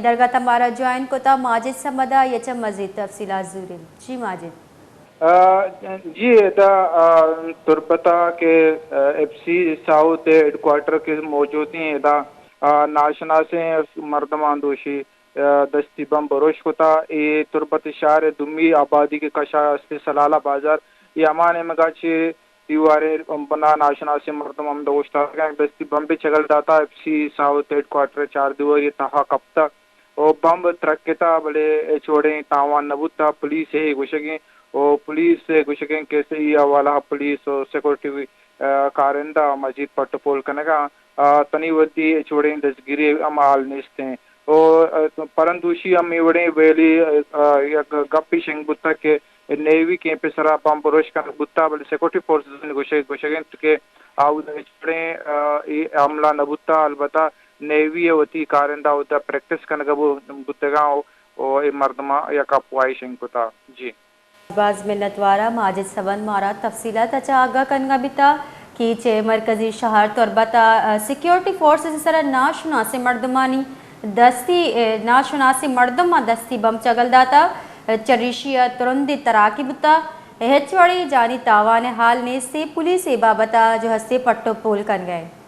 درگت ءَ مارا جوائن کتا ماجد صمد ءَ، آئی ءَ چہ مزید تفصیلات زوریں۔ جی ماجد۔ آ، جی، ادا، آ، تربت ءَ کہ، آ، F C South headquarter کہ موجود ایں، ادا، آ، ناشناسیں مردماں دوشی، آ، دستی بمب پروش کتا۔ اے تربت شہر ءِ دومی آبادی کہ کشا است، سلالہ بازار، اے ہما نیمگا چہ دیوارے بنا ناشناسیں مردم ہم اوشتاتگ اَنت، دستی بمبے چگل داتا، F C South headquarter چار دیواری تہا کپتا۔ و بمب ترکتا، بلے ہچ وڑیں تاوان نہ بوتا۔ پولیس ءِ گوشگیں، و پولیس ءِ گوشگیں کہ اے حوالہ ءَ پولیس و سیکورٹی، آ، کارندہ مزید پٹ و پول کنگا، آ، تنی وتی ہچ وڑیں دزگیری ہم حال نیستیں۔ و، آ، پرندوشی ہم اے وڑیں ویلی، آ، یک گپی شنگ بوتا کہ نیوی کیمپ ءِ سرا بمب پروش کنگ بوتا، بلے سیکورٹی فورسز ءِ گوشگ، گوشگ اِنت کہ آودا ہچ وڑیں، آ، اے حملہ نہ بوتا۔ البتہ نیوی ءِ وتی کارندہ اودا پریکٹس کنگا بو-، بوتگاں و، و اے مردماں یک اپوائی شنگ کتا۔ جی۔ باز منتوار آں ماجد صمد مارا تفصیلات ءَ چہ آگاہ کنگا بیتا کہ چہ مرکزی شہر تربت ءَ سیکیورٹی فورسز ءِ سرا ناشناسیں مردمانی دستی، ناشناسیں مردماں دستی بمب چگل داتا، چریشی ءَ ترندیں تراکے بوتا، ہچ وڑیں جانی تاوان ءِ حال نیستی، پولیس اے بابت ءَ جو ہستی پٹ و پول کنگا اِنت۔